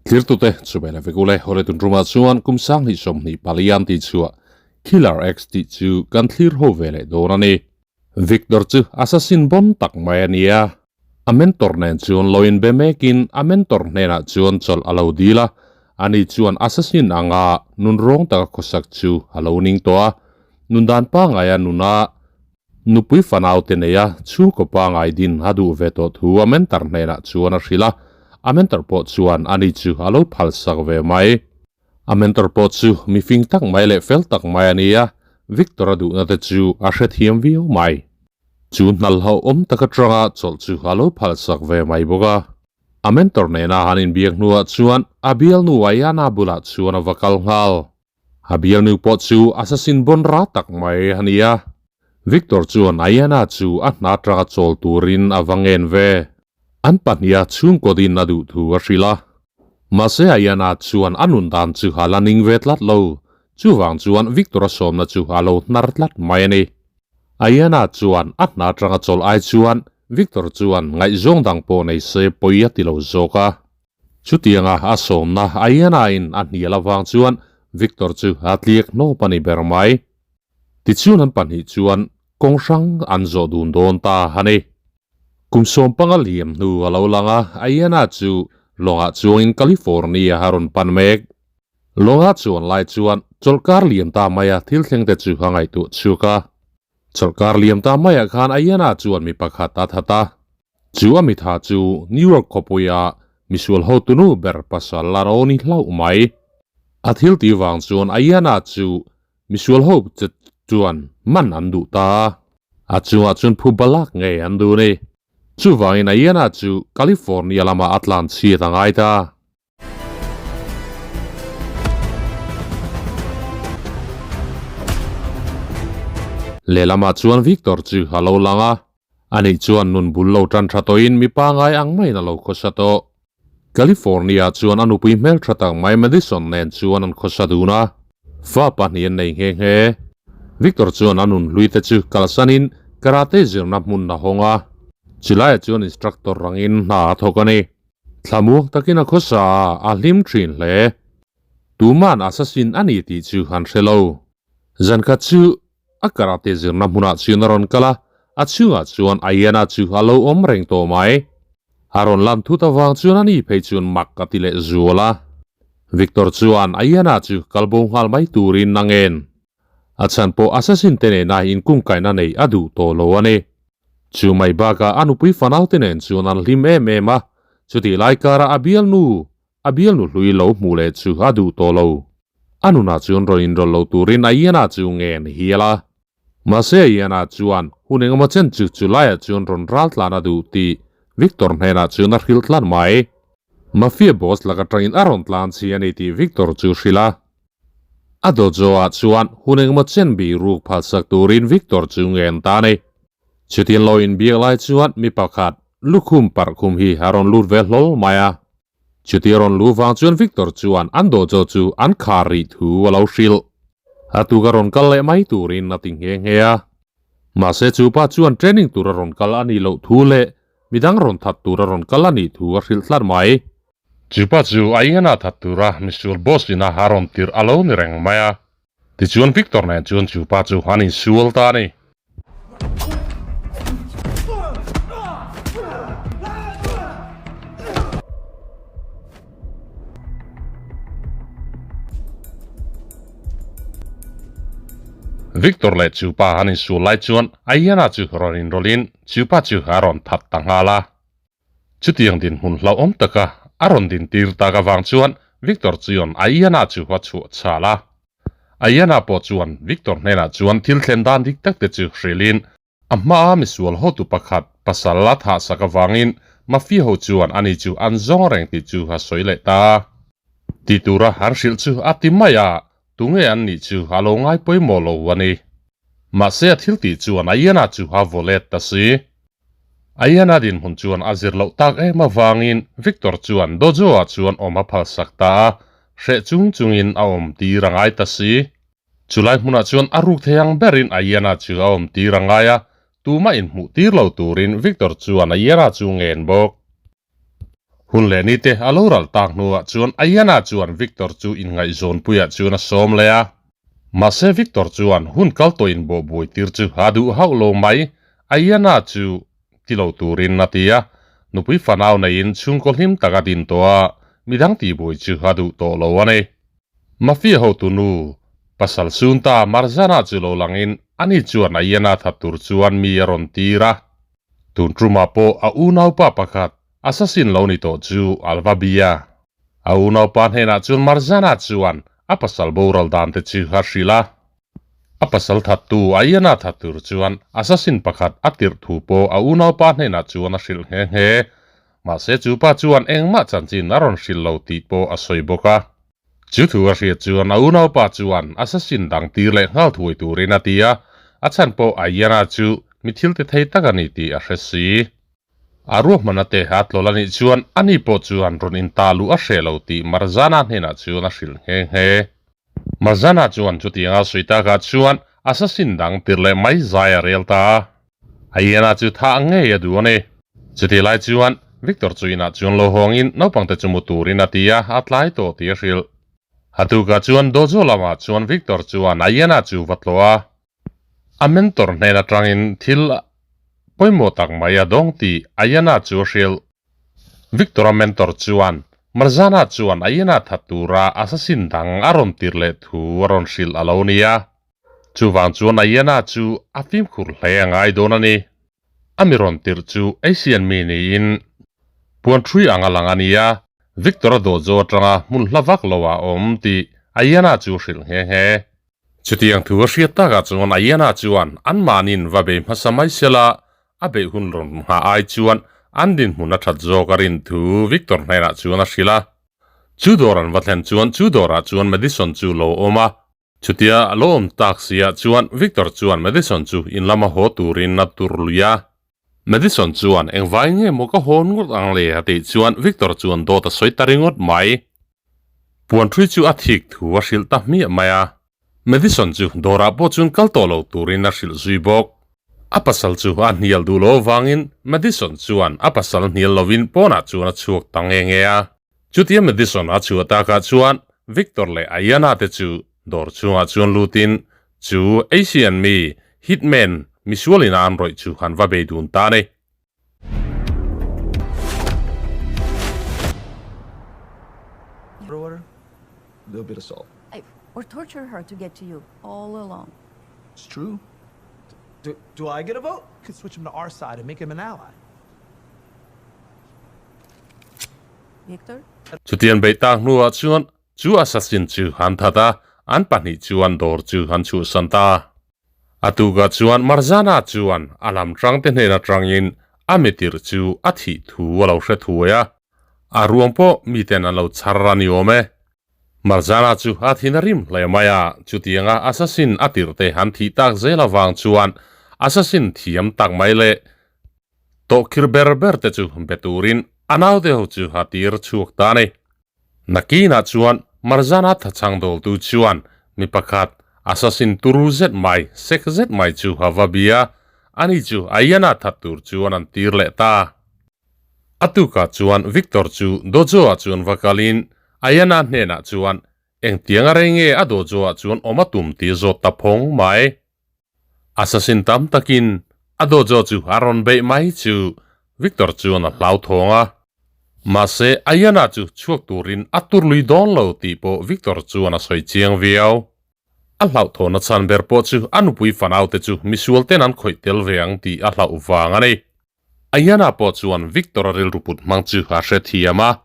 Thirtute chubela vekule hore tun ruma chuan kum sang hi som ni palian ti chua Killer X ti chu kan thlir ho vele don ani. Victor chu assassin bon tak mai ania. A mentor nen chuan loin be mekin a mentor hnena chuan chol alo dila. Ani chuan assassin anga nun rong taka khosak chu alo ning to a. Nundan pa ngaya nuna nupui fanau te neia chu ko pa ngai din hadu ve to thu a mentor hnena chuan a hrila. A mentor pawh chuan ani chu alo phal sak ve mai. A mentor pawh chu mi fing tak mai leh fel tak mai ania. Victor a duhna te chu a hre thiam viau mai. Chu hnal ho awm taka tanga chawlh chu alo phal sak ve mai bawk a. A mentor nena hanin biak hnuah chuan a bialnu Ayana bulah chuan a va kal nghal. A bialnu pawh chu assassin bon ra tak mai ania. Victor chuan Ayana chu a hna tanga chawl turin a va ngen ve. An pahnia chhung kodin a duh thu a hrila. Mahse Ayana chuan anun dan chu hala ning ve tlat lo. Chu wang chuan Victor a sawmna chu alo hnar tlat mai ani. Ayana chuan a hna tanga chawl ai chuan Victor chuan ngaih zawng dang pawh nei se pawi a ti lo zawk a. Chutianga a sawmna Ayana in a hnial awang chuan Victor chu a tliak hnawp ani ber mai. Tichuan an pahnih chuan kawng hrang an zawh dun dawn ta ani. Kum sawm panga liam hnu alo langa Ayana chu lawngah chuangin California haron pan mek. Lawnga chuan lai chuan chawlhkar liam ta maia thil thleng te chu a ngaihtuah chhuak a. Chawlhkar liam ta maiah khan Ayana chuan mi pakhat a that a. Chu a mi tha chu New York khawpuia misual ho tunu ber pasal a ro ni hlauh mai. A thil ti wang chuan Ayana chu misual ho che chuan man an duh ta. A chungah chuan phu balak nge an du ni. Chu wangin Ayana chu California lama a tlan chhiat a ngai ta. Lehlamah chuan Victor chu a lo lang a. Ani chuan nun bul lo tan tha tawhin mi pangai ang maiin a lo khawsa tawh. California chuan a nupui hmel tha tak mai Madison nen chuan an khawsa dun a. Fa pahnih an nei nghe nghe. Victor chuan a nun hlui te chu kalsanin karate zirna hmun a hawng a. Chulaiah chuan instructor rangin hna a thawk a ni. Thlamuak takin a khawsa a, a hlim thin hle. Tuman assassin ani tih chu han hre lo. Zankhat chu a karate zirna hmunah chuan a rawn kal a, a chhungah chuan Ayana chu a lo awm reng tawh mai. A rawn lan thut avang chuan ani phei chuan mak a ti leh zual a. Victor chuan Ayana chu kalbo nghal mai turin a ngen. A chhan pawh assassin te nena inkungkaihna nei a duh tawh lo a ni. Chu mai bakah a nupui fanau te nen chuan an hlim em em a, chutih lai karah a bialnu, a bialnu hlui lo hmuh leh chu a duh tawh lo. A nunah chuan rawn inrawlh lo turin Ayana chu ngen hial a. Mahse Ayana chuan hun engemaw chen chu chu laiah chuan rawn ral tlan a duh tih Victor hnenah chuan a hrilh tlan mai. Mafia boss laka tangin a rawn tlan chi a ni tih Victor chu hrilh a. A dojo ah chuan hun engemaw chen bi ruk phalsak turin Victor chu ngen ta a ni. Chutin lo inbiak lai chuan mi pakhat lukhum parhkhum hi a rawn lut ve hlawl mai a. Chuti rawn lu vang chuan Victor chuan an dojo chu an khar rih thu a lo hrilh. A tuk a rawn kal leh mai turin a ti nghe nghe a. Mahse chu pa chuan training tur a rawn kal a nih loh thu leh midang rawn that tur a rawn kal a nih thu a hrilh tlat mai. Chupa chu a ingan a that tura misual boss ina a rawn tirh a lo ni reng mai a. Tichuan Victor nen chuan chupa chu an insual ta a ni. Victor leh chupa an insual lai chuan Ayana chu rawn inrawlhin chupa chu a rawn that ta nghal a. Chutiang dinhmun hlauhawm taka a rawn dintir tak avang chuan Victor chuan Ayana chu a chhuah chhal a. Ayana pawh chuan Victor hnenah chuan thil thlen dan dik tak te chu hrilhin a hmaa misual hotu pakhat pasal a thahsak avangin Mafia ho chuan ani chu an zawng reng tih chu a sawi leh ta. Ti tura an hrilh chu a ti mai a, tunge an nih chu a lo ngai pawimawh lo a ni. Mahse a thil tih chuan Ayana chu a vaw let ta si. Ayana dinhmun chuan a zir loh tak em avangin Victor chuan dojo-ah chuan awm a phalsak ta a, hreh chung chungin a awm tir a ngai ta si. Chulai hmunah chuan a ruk thei ang berin Ayana chu a awm tir a ngai a, tumah inhmuh tir lo turin Victor chuan Ayana chu ngen bawk. Hun leh ni te a lo ral tak hnuah chuan Ayana chuan Victor chu inngaihzawnpuiah chuan a sawm leh a. Mahse Victor chuan hun kal tawh inbawhbuai tir chu a duh hauh lo mai, Ayana chu ti lo turin a ti a. Nupui fanau neiin chhungkaw hlim tak a din tawh a, midang tihbuai chu a duh tawh lo a ni. Mafia hotu nu, pasal Sunta Marzana chu lo langin ani chuan Ayana that tur chuan mi a rawn tir a. Tun tumah pawh a unaupa pakhat assassin lo ni tawh chu Alva bia. A unaupa hnenah chuan Marzana chuan a pasal boral dan te chu a hrilh a. A pasal thattu Ayana that tur chuan assassin pakhat a tirh thu pawh a unaupa hnenah chuan a hrilh nghe nghe. Mahse chu pa chuan engmah chanchin a rawn hrilh lo tih pawh a sawi bawk a. Chu thu a hriat chuan a unaupa chuan assassin dang tir leh nghal thuai turin a ti a, a chhan pawh Ayana chu mi thil ti thei tak a ni tih a hre si. A ruahmanna te a tlawl a nih chuan ani pawh chuan rawn inta luh a hreh lo tih Marzana hnenah chuan a hrilh nghe nghe. Marzana chuan chutianga sawi takah chuan assassin dang tir leh mai zai a rel ta a. Ayana chu tha ang ngei a duh a ni. Chutih lai chuan Victor chu inah chuan lo hawngin naupangte chu mu turin a ti a, a tlai tawh tih a hrilh. A tukah chuan dojo lamah chuan Victor chuan Ayana chu va tlawh a, a mentor hnen atangin thil pawimawh tak mai a dawng tih Ayana chu a hrilh. Victor-a mentor chuan Marzana chuan Ayana that tura assassin dang a rawn tir leh thu a rawn hrilh a lo ni a. Chuvang chuan Ayana chu a fimkhur hle a ngai dawn a ni. A mi rawn tirh chu Asian mi niin puan ṭhui ang a lang a ni a, Victor-a dojo aṭanga hmun hla vak lo ah a awm tih Ayana chu hrilh nghe nghe. Chutiang thu a hriat takah chuan Ayana chuan anmahniin va bei hmasa mai sela, a beih hun rawn nghah ai chuan an dinhmun a ṭhat zawk a rin thu Victor hnenah chuan a hrilh a. Chu dawr an va thlen chuan chu dawrah chuan Madison chu lo awm a. Chutia a lo awm tak siah chuan Victor chuan Madison chu in lama haw turin a tur lui a. Madison chuan engvai nge maw ka haw ngawt ang le a tih chuan Victor chuan dawt a sawi ta ringawt mai. Puan ṭhui chu a thik thu a hrilh ta hmiah mai a. Madison chu dawrah pawh chuan kal tawh lo turin a hrilh zui bawk. A pasal chu a hnial duh lo avangin Madison chuan a pasal hnial lovin pawnah chuan a chhuak ta nge nge a. Chutia Madison a chhuah takah chuan Victor leh Aiyana te chu dawr chhungah chuan lutin chu Asian mi hitman misualin a an rawih chu an va bei dun ta a ni. Water, a little bit of salt. I, or torture her to get to you all along. It's true. Do, do I get a vote? Could switch him to our side and make him an ally. Victor? Chutian beih tak hnuah chuan chu assassin chu an that a, an pahnih chuan dawr chu an chhuahsan ta. A tukah chuan Marzana chuan a lam tangte hnen atangin a mitirh chu a thih thu a lo hre thuai a, a ruang pawh miten an lo chhar a ni awm e. Marzana chu a thin a rim hle mai a, chutianga assassin a tirhte an thih tak zel avang chuan assassin thiam tak mai leh Tawhkhir ber ber te chu be turin a naute ho chu a tir chhuak ta a ni. Nakinah chuan Marzana thachhang dawltu chuan mi pakhat assassin turu zet mai, sek zet mai chu a va bia, ani chu Aiyana that tur chuan an tir leh ta. A tukah chuan Victor chu dojo ah chuan va kalin Aiyana hnenah chuan engtiang a rei nge a dojo ah chuan awm a tum tih zawt ta phawng mai. Assassin tam takin a dojo chu a rawn beih mai chu Victor chuan a hlauthawng a. Mahse, Aiyana chu chhuak turin a tur lui dawn lo tih pawh Victor chuan a sawi chiang viau. A hlauhthawhna chhan ber pawh chu a nupui fanaute chu misual ten an khawih tel ve ang tih a hlauh vang a ni. Aiyana pawh chuan Victor-a rilru put hmang chu a hrethiam a,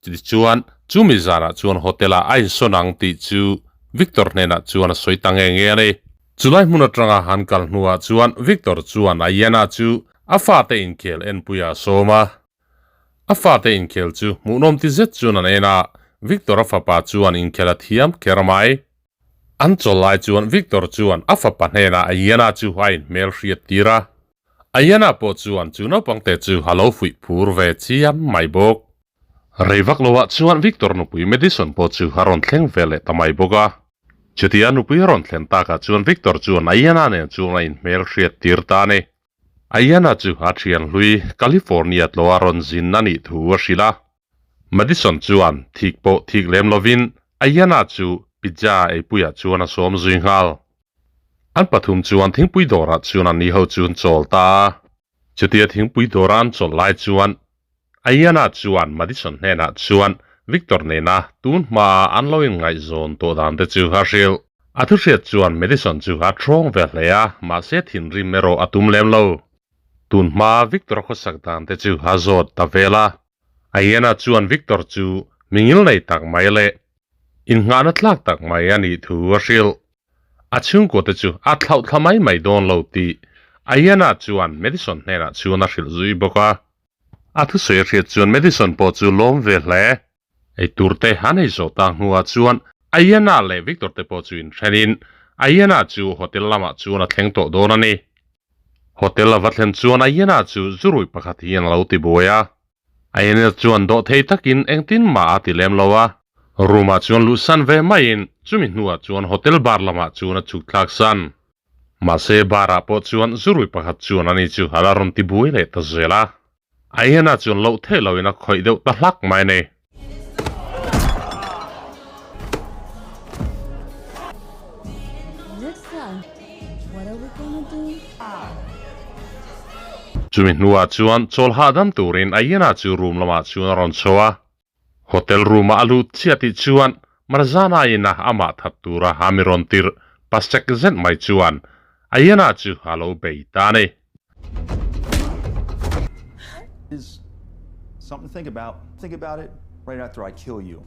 tichuan chumi zanah chuan hotel-ah a insawn ang tih chu Victor hnenah chuan a sawi ta nge nge a ni. Chulai hmun atanga han kal hnuah chuan Victor chuan Aiyana chu a fate inkhel enpuiah a sawm a. A fate inkhel chu hmuhnawm ti zet chuan an en a, Victor-a fapa chuan inkhel a thiam kher mai. An chawl lai chuan Victor chuan a fapa hnenah Aiyana chu a inhmel hriat tir a. Aiyana pawh chuan chu naupangte chu a lo fuih phur ve chiam mai bawk. Rei vak loah chuan Victor nupui Madison pawh chu a rawn thleng ve leh ta mai bawk a. Chutia nupui a rawn thlen takah chuan Victor chuan Aiyana nen chuan a inhmel hriat tir ta a ni. Aiyana chu a thian hlui California tlawh a rawn zin a nih thu a hrilh a. Madison chuan thik pawh thik lem lovin Aiyana chu pizza eipuiah chuan a sawm zui nghal. An pathum chuan thingpui dawrah chuan an ni ho chu an chawl ta a. Chutia thingpui dawra an chawlh lai chuan Aiyana chuan Madison hnenah chuan Victor nena tun hmaa an lo inngaihzawn tawh dan te chu a hrilh. A thuhriat chuan Madison chu a ṭhawng ve hle a, mahse thinrim erawh a tum lem lo. Tun hmaa Victor khawsak dan te chu a zawt ta vel a. Aiyana chuan Victor chu mi ngilnei tak mai leh innghahna tlak tak mai a nih thu a hrilh. A chhungkua te chu a thlauh thla mai mai dawn lo tih Aiyana chuan Madison hnenah chuan a hrilh zui bawk a. A thusawi a hriat chuan Madison pawh chu lawm ve hle. Eitur te an ei zawh tak hnuah chuan Aiyana leh Victor te pawh chu inthlenin Aiyana chu hotel lamah chuan a thleng tawh dawn a ni. Hotel a va thlen chuan Aiyana chu zurui pakhat hian a lo ti buai a. Aiyana chuan dawh thei takin engtin mah a ti lem lo a. Room ah chuan luhsan ve maiin chumi hnuah chuan hotel bar lamah chuan a chhuk thlak san. Mahse bar ah pawh chuan zurui pakhat chuan ani chu a la rawn ti buai leh ta zel a. Aiyana chuan loh theih loin a khawih deuh ta hlak mai a ni. Chumi hnuah chuan chawl hahdam turin Aiyana chu room lamah chuan a rawn chho a. Hotel room-a a lut chiah tih chuan Marzana ina amah that tura a mi rawn tirh pasek zet mai chuan Aiyana chu a lo bei ta a ni. Is something to think about. Think about it right after I kill you.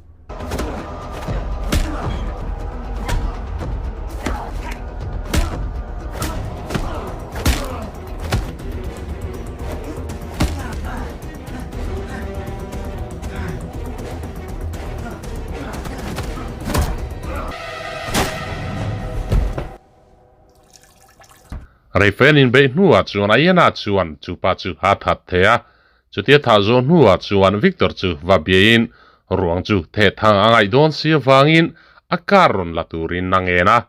Reifen inbeih hnuah chuan Ayana chuan chupa chu a that thei a, chutia thah zawh hnuah chuan Victor chu va biain ruang chu thehthang a ngaih dawn si avangin a car rawn la turin a ngen a.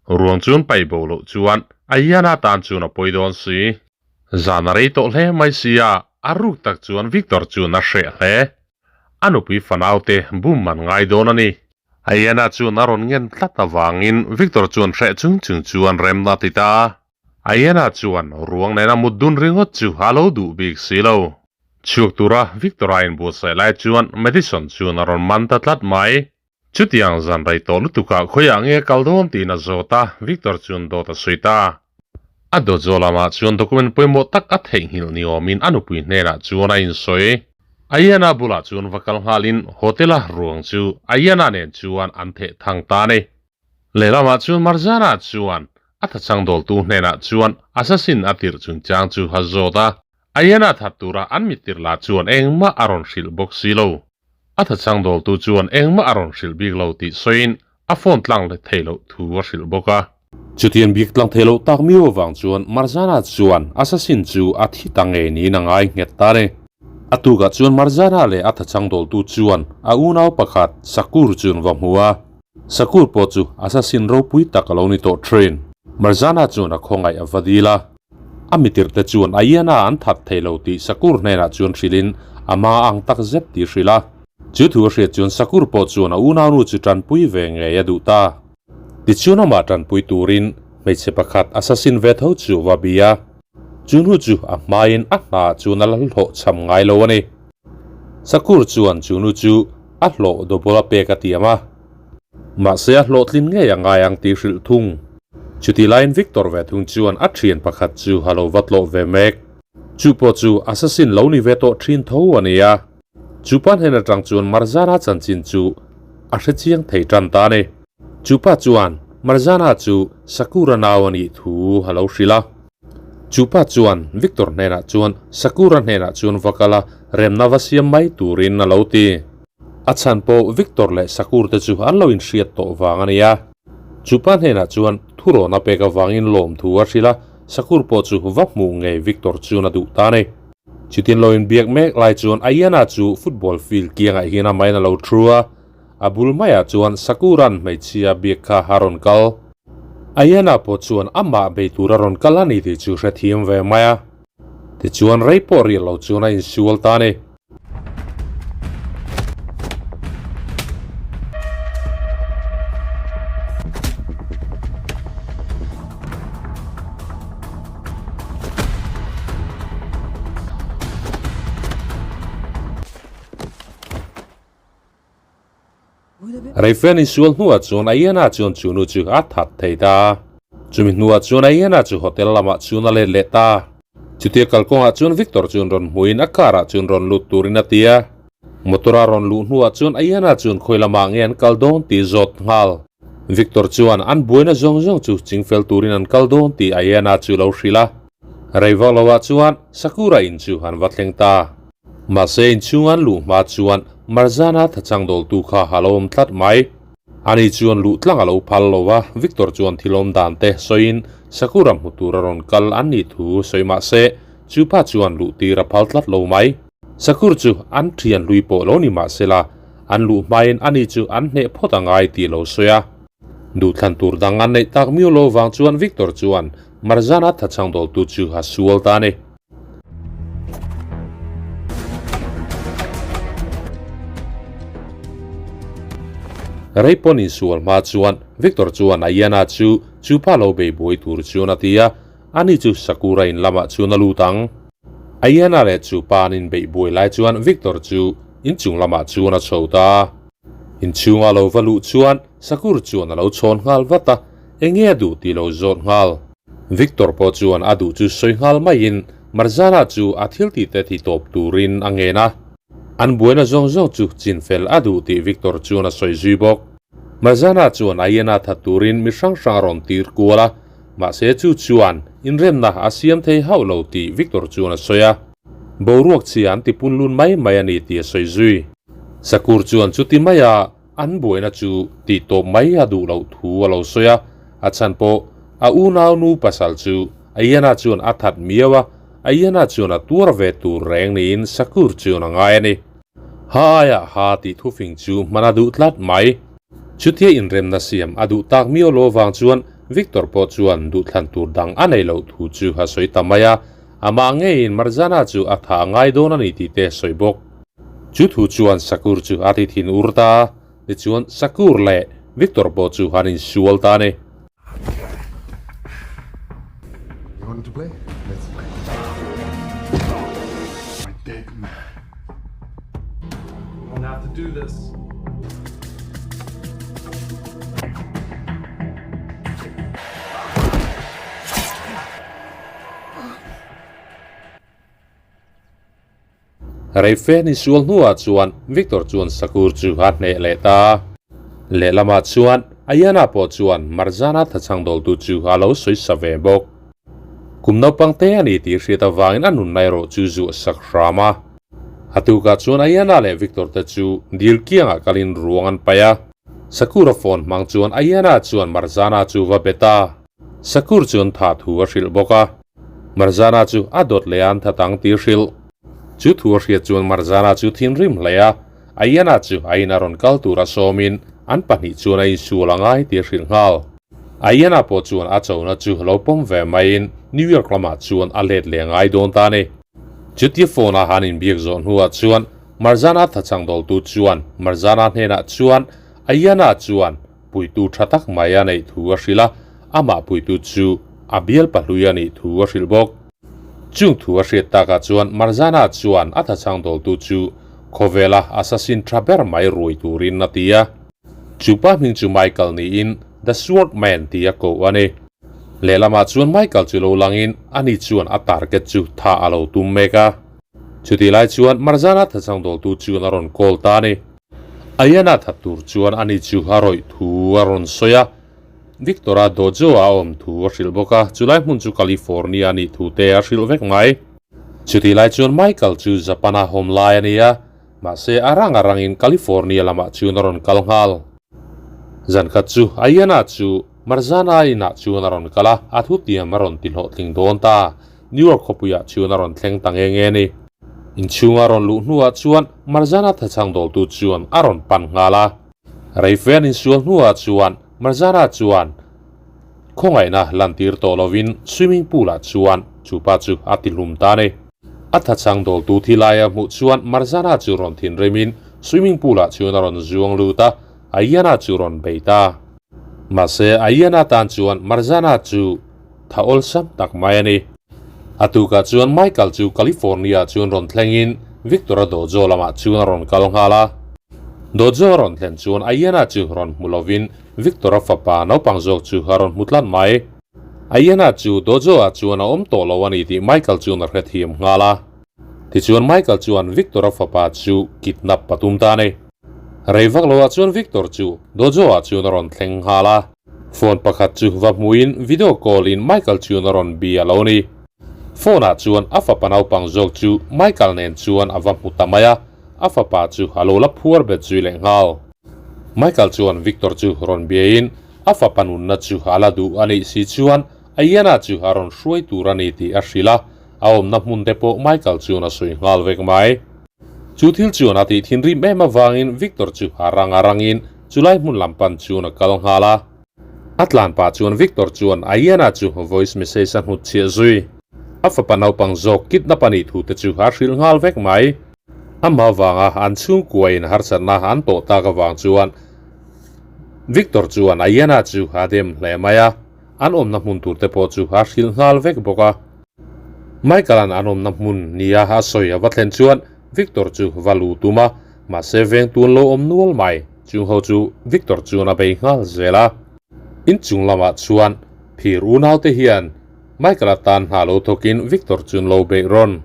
Ruang chuan paih bo loh chuan Ayana tan chuan a pawi dawn si. Zan a rei tawh hle mai sia, a ruk tak chuan Victor chuan a hreh hle. A nupui fanaute bum an ngai dawn a ni. Ayana chuan a rawn ngen tlat avangin Victor chuan hreh chung chung chuan remna a ti ta a. Ayana chuan ruang nena mut dun ringawt chu a lo duh bik si lo. Chhuak tura Victor a inbuatsaih lai chuan Madison chuan a rawn man ta tlat mai. Chutiang zan rei tawh lutukah khawiah nge kal dawn tiin a zawt a, Victor chuan dawt a sawi ta. A dojo lamah chuan document pawimawh tak a theihnghilh ni awmin a nupui hnenah chuan a insawi. Ayana bulah chuan va kal nghalin hotel-a ruang chu Ayana nen chuan an theh thang ta a ni. Lehlamah chuan Marzana chuan a thachang dawltu hnenah chuan assassin a tirh chungchang chu a zawt a, Ayana that tura an mittir lah chuan engmah a rawn hrilh bawk si lo. A thachang dawltu chuan engmah a rawn hrilh bik lo tih sawiin a phone tlang let thei loh thu a hrilh bawk a. Chutiang bik tlang thei loh tak miau avang chuan Marzana chuan assassin chu a thi ta ngei niin a ngai nghet ta a ni. A tukah chuan Marzana leh a thachang dawltu chuan a unau pakhat Sakur chu an va hmu a. Sakur pawh chu assassin ropui tak a lo ni tawh thin. Marzana chuan a khawngaih a va dil a. A mitirh te chuan Ayana an that thei lo tih Sakur hnenah chuan hrilhin a ma ang tak zet tih hrilh a. Chu thu a hriat chuan Sakur pawh chuan a unaunu chu tanpui ve ngei a duh ta. Tichuan amah tanpui turin hmeichhe pakhat assassin ve tho chu va bi a. Chu hnu chu a hmain a hna chuan a la hlawh cham ngai lo a ni. Sakur chuan chu nu chu a hlawh double a pek a tiam a. Mahse a hlawhtlin ngei a ngai ang tih hrilh thung. Chuti laiin Victor ve thung chuan a thian pakhat chu a lo va tlawh ve mek. Chu pawh chu assassin lo ni ve tawh thin tho a ni a. Chu pa hnen atang chuan Marzana chanchin chu a hre chiang thei tan ta a ni. Chu pa chuan Marzana chu Sakura nau a nih thu a lo hrilh a. Chu pa chuan Victor hnenah chuan Sakura hnenah chuan va kal a, remna va siam mai turin a lo ti. A chhan pawh Victor leh Sakur te chu an lo inhriat tawh vang a ni a. Chu pa hnenah chuan thurawn a pek avangin lawmthu a hrilh a, Sakur pawh chu va hmuh ngei Victor chuan a duh ta a ni. Chutin lo inbiak mek lai chuan Ayana chu football field kiangah hian amahin a lo thu a, a bul maiah chuan Sakuran hmeichhia biak kha a rawn kal. Ayana pawh chuan amah bei tur a rawn kal a ni tih chu hrethiam ve mai a. Tichuan rei pawh riah lo chuan a insual ta a ni. Reifen insual hnuah chuan Ayana chuan chu nu chu a that thei ta. Chumi hnuah chuan Ayana chu hotel lamah chuan a let leh ta. Chutia kalkawngah chuan Victor chuan rawn hmuin a car ah chuan rawn lut turin a ti a. Motor a rawn luh hnuah chuan Ayana chuan khawi lamah nge an kal dawn tih zawt nghal. Victor chuan an buaina zawng zawng chu chingfel turin an kal dawn tih Ayana chu lo hrilh a. Rei vak lovah chuan Sakura in chu an va thleng ta. Mahse inchhung an luh hma chuan Marzana thachang dawltu kha a lo awm tlat mai. Ani chuan luh tlang a lo phal lo va, Victor chuan thil awm dan te sawiin Sakura hmu tur a rawn kal an nih thu sawi mahse chu pa chuan luh tir a phal tlat lo mai. Sakur chu an thian hlui pawh lo ni mahsela an luh hmain ani chu an hneh phawt a ngai tih lo sawi a. Duhthlan tur dang an neih tak miau lo vang chuan Victor chuan Marzana thachang dawltu chu a sual ta a ni. Rei pawn insual hma chuan Victor chuan Ayana chu chu pa lo bei buai tur chuan a ti a, ani chu Sakura in lamah chuan a lut ang. Ayana leh chu pa an inbeih buai lai chuan Victor chu inchung lamah chuan a chho ta a. Inchhunga lo va luh chuan Sakur chuan a lo chhawn nghal vat a, enge a duh tih lo zawt nghal. Victor pawh chuan a duh chu sawi nghal maiin Marzana chu a thil tih te ti tawp turin a ngen a. An buaina zawng zawng chu chin fel a duh tih Victor chuan a sawi zui bawk. Marzana chuan Ayana that turin mi hrang hrang a rawn tir kual a, mahse chu chuan inremna a siam thei hauh lo tih Victor chuan a sawi a. Boruak chhia an ti punlun mai mai a ni tih a sawi zui. Sakur chuan chuti maia An buaina chu tih tawp mai a duh loh thu a lo sawi a, a chhan pawh a unau nu pasal chu Ayana chuan a that miau a, Ayana chuan a tuar ve tur reng niin Sakur chuan a ngai a ni. Ha aiah ha tih thufing chu hman a duh tlat mai. Chutia inremna siam a duh tak miau lo vang chuan Victor pawh chuan duhthlan tur dang a nei loh thu chu a sawi ta mai a, amah ngeiin Marzana chu a tha ngai dawn a ni tih te a sawi bawk. Chu thu chuan Sakur chu a ti thin ur ta a, tichuan Sakur leh Victor pawh chu an insual ta a ni. Reife ni sual hnuah chuan Victor chuan Sakur chu a hneh leh ta. Lehlamah chuan Ayana pawh chuan Marzana thachhang dawltu chu a lo sawi sa ve bawk. Kum naupang te a ni tih hriat avangin a nunna erawh chu zuah sak hram a. A tukah chuan Ayana leh Victor te chu dil kiangah kalin ruang an paih a. Sakura phone hmang chuan Ayana chuan Marzana chu va bet a. Sakur chuan tha thu a hrilh bawk a. Marzana chu a dawt leh a an that ang tih hrilh. Chu thu a hriat chuan Marzana chu thinrim hle a, Ayana chu a in a rawn kal tur a sawmin an pahnih chuan a insual a ngai tih a hrilh nghal. Ayana pawh chuan a chona chu lo pawm ve maiin New York lamah chuan a let leh ngai dawn ta a ni. Chutia phone a han inbiak zawh hnuah chuan Marzana thachang dawltu chuan Marzana hnenah chuan Ayana chuan Puitu tha tak mai a neih thu a hrilh a, amah puitu chu a bial pahlui a nih thu a hrilh bawk. Chung thu a hriat takah chuan Marzana chuan a thachhang dawltu chu khawvela assassin tha ber mai ruai turin a ti a. Chu pa hming chu Michael niin The Sword Man ti a koh a ni. Lehlamah chuan Michael chu lo langin ani chuan a target chu tha a lo tum mek a. Chutih lai chuan Marzana thachhang dawltu chuan a rawn call ta a ni. Ayana that tur chuan ani chu a rawih thu a rawn sawi a, Victor-a dojo a awm thu a hrilh bawk a, chulai hmun chu California a nih thu te a hrilh vek mai. Chutih lai chuan Michael chu Japan-a hawm lai a ni a, mahse a rang a rangin California lamah chuan a rawn kal nghal. Zan khat chu Ayana chu Marzana inah chuan a rawn kal a, a thutiam a rawn ti hlawhtling dawn ta. New York khawpuiah chuan a rawn thleng ta nge nge a ni. Inchhunga rawn luh hnuah chuan Marzana thachhang dawltu chuan a rawn pan nghal a. Reife an insual hnuah chuan Marzana chuan khawngaihna lantir tawh lovin swimming pool-ah chuan chu pa chu a ti hlum ta a ni. A thachhang dawltu thi laia hmuh chuan Marzana chu rawn thinrimin swimming pool-ah chuan a rawn zuang lut a, Ayana chu rawn bei ta. Mahse Ayana tan chuan Marzana chu Tha awlsam tak mai a ni. A tukah chuan Michael chu California chuan rawn thlengin Victor-a dojo lamah chuan a rawn kal nghal a. Dojo a rawn thlen chuan Ayana chu rawn hmu lovin Victor-a fapa naupang zawk chu a rawn hmu tlat mai. Ayana chu Dojo-ah chuan a awm tawh lo a ni tih Michael chuan a hrethiam nghal a. Tichuan Michael chuan Victor-a fapa chu kidnap a tum ta a ni. Rei vak loah chuan Victor chu Dojo-ah chuan a rawn thleng nghal a. Phone pakhat chu va hmuin video call in Michael chuan a rawn bia lo a ni. Phone ah chuan a fapa naupang zawk chu Michael nen chuan a va hmu ta mai a, a fapa chu a lo la phuar bet zui leh nghal. Michael chuan Victor chu rawn biain a fapa nunna chu a la duh a nih si chuan Aiyana chu a rawn hruai tur a ni tih a hrilh a, a awmna hmun te pawh Michael chuan a sawi nghal vek mai. Chu thil chuan a tih thinrim em avangin Victor chu a rang a rangin chulai hmun lam pan chuan a kal nghal a. A tlan pah chuan Victor chuan Aiyana chu voice message a hnut chhiah zui. A fapa naupang zawk kidnap a nih thu te chu a hrilh nghal vek mai. Amah avanga an chhungkuain harsatna an tawh tak avang chuan Victor chuan Aiyana chu a dem hle mai a, an awmna hmun tur te pawh chu a hrilh nghal vek bawk a. Michael-a'n an awmna hmun nia a sawi a va thlen chuan Victor chu va lu tum a, mahse veng tun lo awm nual mai. Chung ho chu Victor chuan a bei nghal zel a. Inchung lamah chuan phir unaute hian Michael-a tan hna lo thawkin Victor chuan lo beih rawn.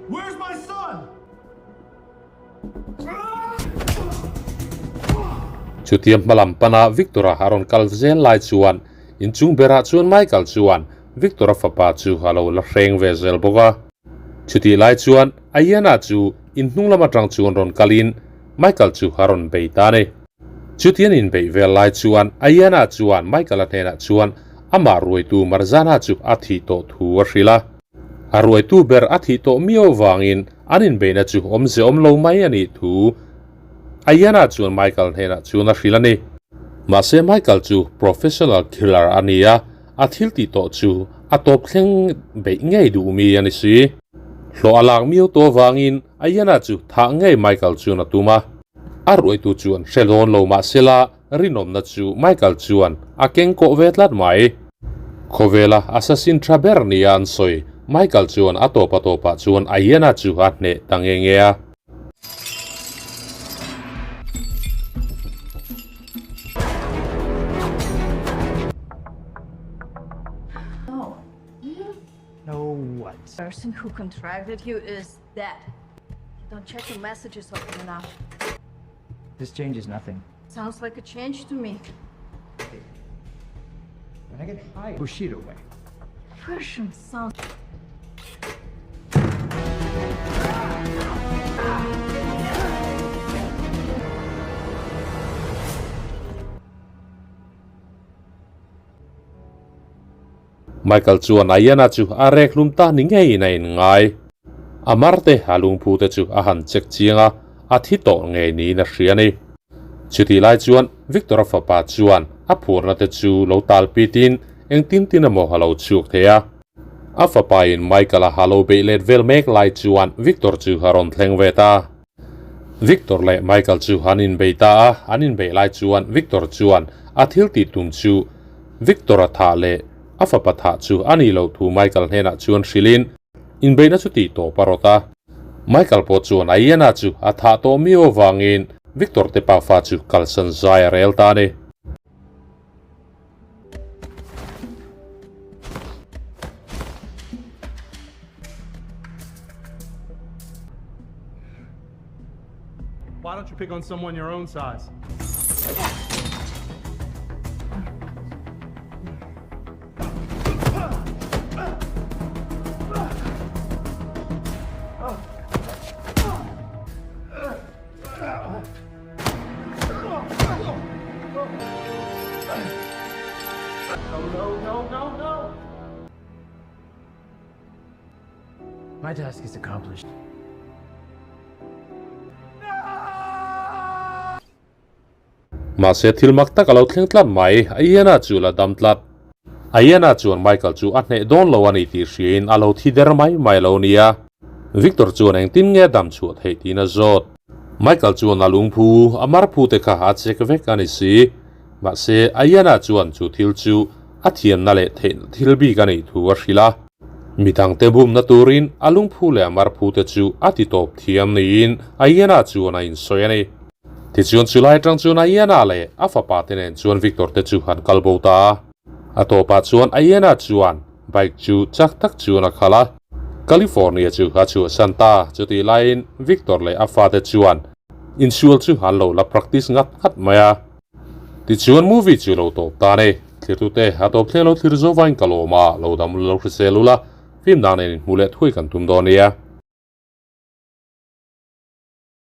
Where's my son? Chutia hmalam pana Victor-a a rawn kal zel lai chuan inchung berah chuan Michael chuan Victor-a fapa chu a lo la hreng ve zel bawk a. Chutih lai chuan Aiyana chu inhnung lam atang chuan rawn kalin Michael chu a rawn bei ta a ni. Chutian inbeih vel lai chuan Aiyana chuan Michael-a hnenah chuan amah ruaitu Marzana chu a thih tawh thu a hrilh a. A ruaitu ber a thih tawh miau vangin an inbeihna chu awmze awm lo mai a nih thu Aiyana chuan Michael hnenah chuan a hrilh a ni. Mahse Michael chu professional killer a ni a, a thil tih tawh chu a tawp thleng beih ngei duh mi a ni si. Hlawh a lak miau tawh vangin Aiyana chu thah ngei Michael chuan a tum a. A ruaitu chuan hre dawn lo mahsela rinawmna chu Michael chuan a keng kawh ve tlat mai. Khawvela assassin tha ber nia an sawi Michael chuan a tawpa tawpah chuan Aiyana chu a hneh ta nge nge a. No what? Person who contracted you is dead. You don't check your messages often enough. This changes nothing. Sounds like a change to me. When I get hired, Bushido way. Version sounds. Michael chuan Aiyana chu a rek hlum ta ni ngeiin a inngai. A marte a lungphu te chu a han check chiang a, a thi tawh ngei niin a hria a ni. Chutih lai chuan Victor-a fapa chuan a phurna te chu lo tal pitin engtin tin emaw a lo chhuak thei a. A fapa in Michael-a a lo beih let vel mek lai chuan Victor chu a rawn thleng ve ta. Victor leh Michael chu an inbei ta a, an inbeih lai chuan Victor chuan a thil tih tum chu Victor-a thah leh a fapa thah chu a nih loh thu Michael hnenah chuan hrilhin inbeihna chu tih tawp a rawt a. Michael pawh chuan Aiyana chu a thah tawh miau avangin Victor te pafa chu kalsan zai a rel ta a ni. Why don't you pick on someone your own size? My task is accomplished. Mahse thil mak tak a lo thleng tlat mai, Aiyana chu la dam tlat. Aiyana chuan Michael chu a hneh dawn lo a ni tih hriain a lo thi der mai mai lo nia. Victor chuan engtin nge dam chhuah theih tiin a zawt. Michael chuan a lungphu, a marphu te kha a check vek a ni si. Mahse, Aiyana chuan chu thil chu a thiamna leh theihna thil bik a neih thu a hrilh a. Midangte bumna turin a lungphu leh a marphu te chu a ti tawp thiam niin Aiyana chuan a insawi a ni. Tichuan chulai atang chuan Aiyana leh a fapa te nen chuan Victor te chu an kal bo ta a. A tawpah chuan Aiyana chuan bike chu chak tak chuan a khalh a. California chu a chhuahsan ta. Chutih laiin Victor leh a fate chuan insual chu an lo la practice ngat ngat mai a. Tichuan movie chu lo tawp ta ni. Thirtute a tawp thleng lo thlir zo vain ka lawm a, lo dam lo hrisel ula, film dang nen inhmuh leh thuai kan tum dawn nia.